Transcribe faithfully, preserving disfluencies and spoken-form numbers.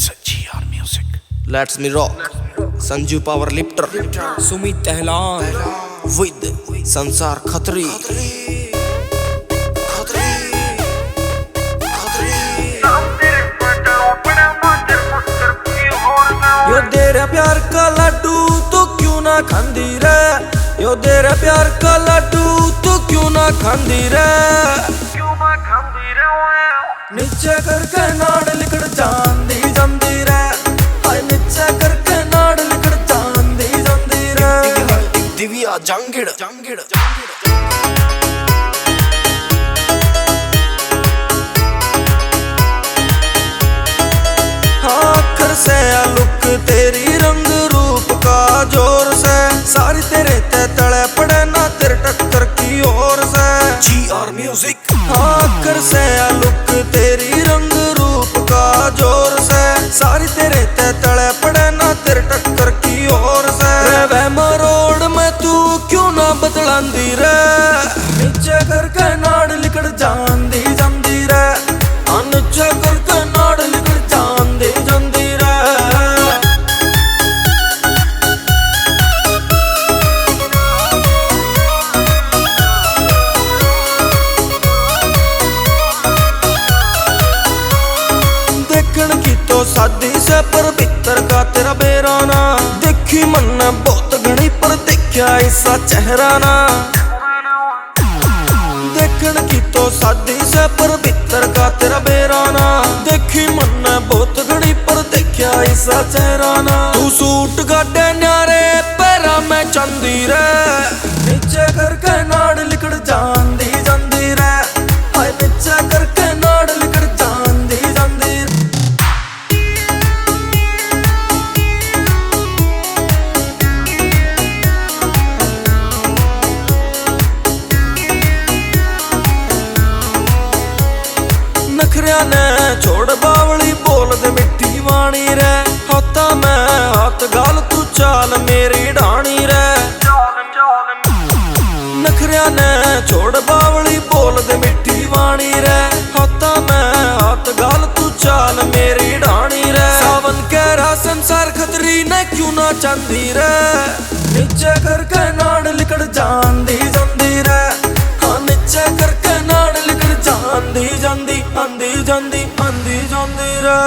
G R Music. Let's me rock. Sanju power lifter, Sumit तहलान, विद संसार खत्री। यो दे रहा प्यार का लड्डू, तू क्यों ना खांदी रे? यो दे रहा प्यार का लड्डू, तू क्यों ना खांदी रे? नीचे करके नाड़ लिकड़ जांदी जांदी रे, हाय नीचे करके नाड़ लिकड़ जांदी जांदी रे। दिव्या जांगिड़, जांगिड़, जांगिड़। हाँ, आखर से आ लुक तेरी, रंग रूप का जोर से, सारी तेरे ते तले पड़े ना तेरे टक्कर की ओर से। G R Music। हाँ, आखर से आ लुक तेरी, रंग रूप का जोर से, सारी तेरे ते तले पड़े ना तेरे टक्कर की ओर से। रहवे मरोड़ में तू क्यों ना बतलांदी रे? नीचे करके नाड़ लिकड़ जांदी जांदी रे, हाँ, नीचे करके नाड़ लिकड़ जांदी जांदी रे। देखण की तो शादी से, पर भीतर का तेरा बेरा ना। देखी मन्ने बहुत घणी, पर देखा ऐसा चेहरा ना। देखण की तो शादी से, पर भीतर का तेरा बेरा ना। देखी मन्ने बहुत घणी, पर देखा ऐसा चेहरा ना। तू सूट गाडे न्यारे, पैरा में चांदी रे। नीचे करके नाड़ लिकड़ जांदी जांदी रे, हाय नीचे करके नाड़ लिकड़ जांदी जांदी रे। नखरिया ने छोड़ बावली, बोल दे मिठी वाणी रे। हाथा में हाथ घाल तू, चाल मेरी ढाणी रे। नखरिया ने छोड़ बावली, बोल दे मिठी वाणी रे। हाथा में हाथ घाल तू, चाल मेरी ढाणी रे। सावन के राह संसार खतरी ने क्यों ना चांदी रे। नीचे करके नाड़ लिकड़ जांदी जांदी रे, हाँ नीचे करके नाड़ लिकड़ जांदी जांदी, आंदी जांदी, आंदी जांदी रे।